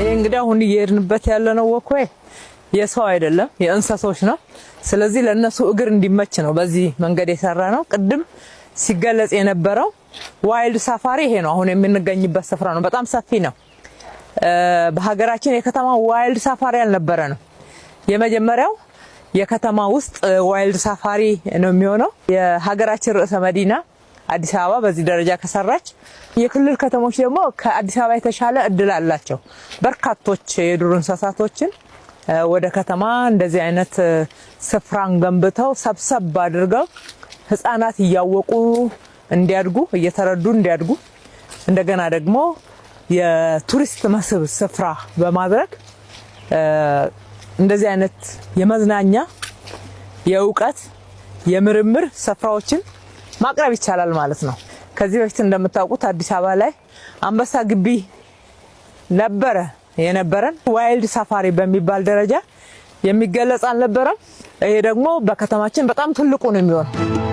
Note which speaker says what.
Speaker 1: ይሄ እንግዲህ አሁን እየሄድንበት ያለነው walkway የሰው አይደለም፣ የእንስሶች ነው። ስለዚህ ለእነሱ እግር እንዲመች ነው በዚህ መንገድ የሰራነው። ቅድም ሲገለጽ የነበረው wild safari ይሄ ነው። አሁን የምንገኝበት ስፍራ ነው። በጣም ሰፊ ነው። በሀገራችን የከተማ wild safari አልነበረንም። የመጀመሪያው የከተማ ውስጥ wild safari ነው የሚሆነው። የሀገራችን ርዕሰ መዲና አዲስ አበባ በዚህ ደረጃ ከሰራች፣ የክልል ከተሞች ደግሞ ከአዲስ አበባ የተሻለ እድል አላቸው። በርካቶች የዱር እንስሳቶችን ወደ ከተማ እንደዚህ አይነት ስፍራን ገንብተው ሰብሰብ አድርገው ህፃናት እያወቁ እንዲያድጉ፣ እየተረዱ እንዲያድጉ፣ እንደገና ደግሞ የቱሪስት መስህብ ስፍራ በማድረግ እንደዚህ አይነት የመዝናኛ፣ የእውቀት፣ የምርምር ስፍራዎችን ማቅረብ ይቻላል ማለት ነው። ከዚህ በፊት እንደምታውቁት አዲስ አበባ ላይ አንበሳ ግቢ ነበረ። የነበረን wild safari በሚባል ደረጃ የሚገለጽ አልነበረም። ይሄ ደግሞ በከተማችን በጣም ትልቁ ነው የሚሆነው።